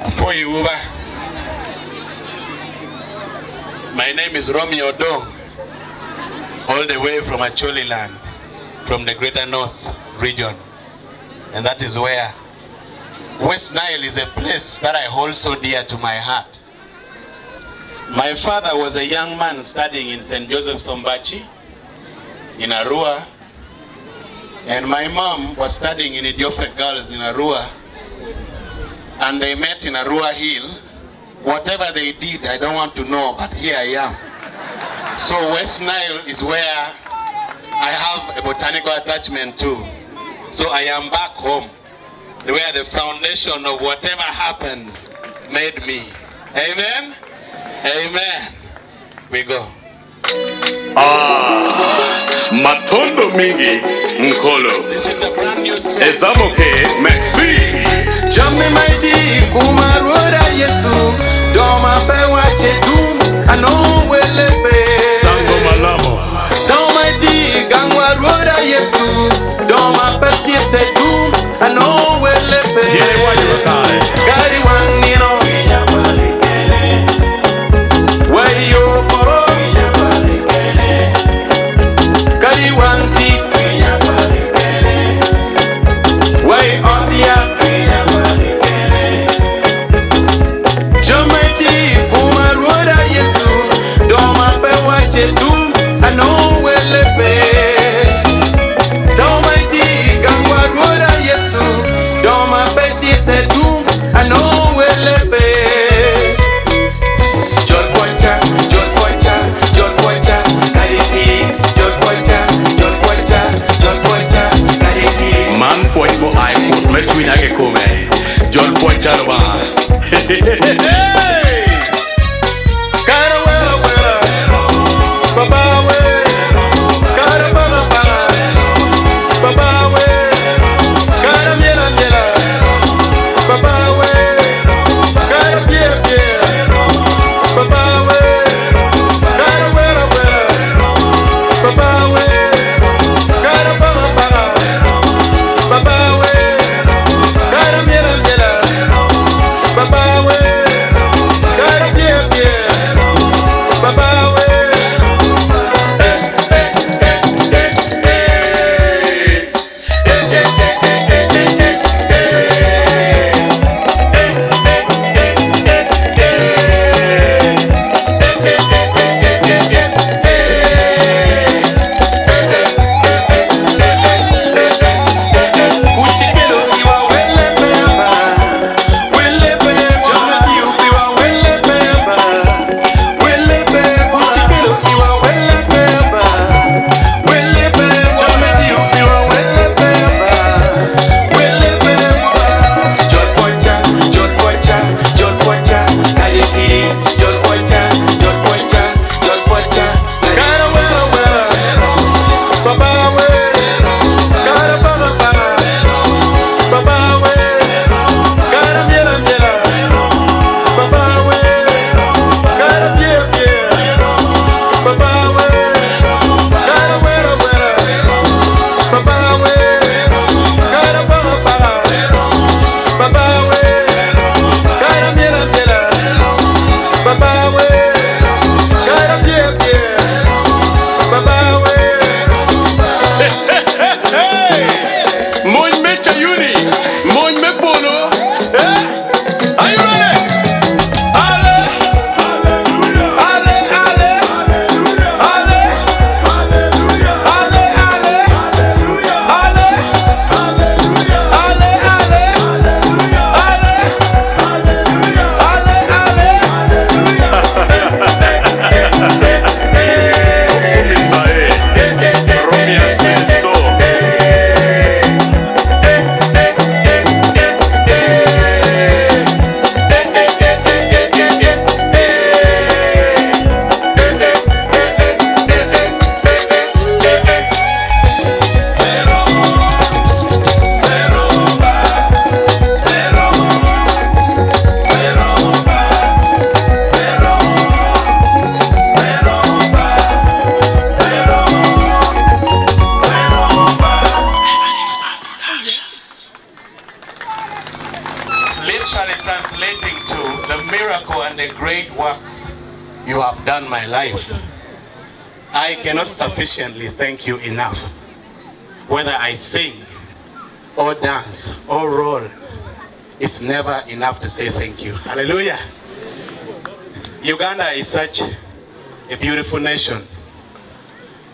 Apwoyo ba. My name is Romeo Odong, all the way from Acholi land, from the Greater North region. And that is where West Nile is a place that I hold so dear to my heart. My father was a young man studying in St. Joseph's Ombachi in Arua, and my mom was studying in Idiofe Girls in Arua, and they met in Arua Hill. Whatever they did, I don't want to know, but here I am. So West Nile is where I have a botanical attachment to. So I am back home, where the foundation of whatever happens made me. Amen? Amen. We go. Ah, matondo mingi Nkolo. This is a brand new song. Eza moke, merci. Jami ma itye i koma Rwoda Yecu, do ma pe wacce tum, anongo welle pe. Sango malamu. Do ma itye i gangwa Rwoda Yecu, do ma pe titte tum, anongo welle pe. Gin iwaco kakare. Kadi wang nino. Wa i yo poto. Kadi wang tic. Wa i ot yat. Jo ma tye i boma Rwoda Yecu, do ma pe wacce tum, anongo welle pe. Do ma tye i gangwa Rwoda Yecu, do ma pe titte tum, anongo welle pe. Jol pwoca, jol pwoca, jol pwoca, kadi tidi, jol pwoca, jol pwoca, jol pwoca, kadi tidi. Man pwoc mua i kut me cwinya kikome. Jol pwoc ca Lubanga. Hey! Kara wera wera, baba we, kara baga baga, baba we, kara myel amyela, baba we, kara pyer pyer, baba we, kara wera wera, baba we, kara baga baga, baba we, kara myel amyela, baba we. Translating to the miracle and the great works you have done my life. I cannot sufficiently thank you enough. Whether I sing or dance or roll, it's never enough to say thank you. Hallelujah. Uganda is such a beautiful nation,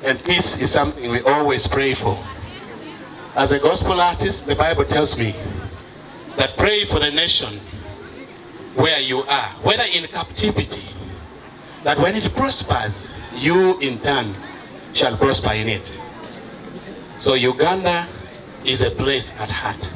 and peace is something we always pray for. As a gospel artist, the Bible tells me that pray for the nation where you are, whether in captivity, that when it prospers, you in turn shall prosper in it. So Uganda is a place at heart.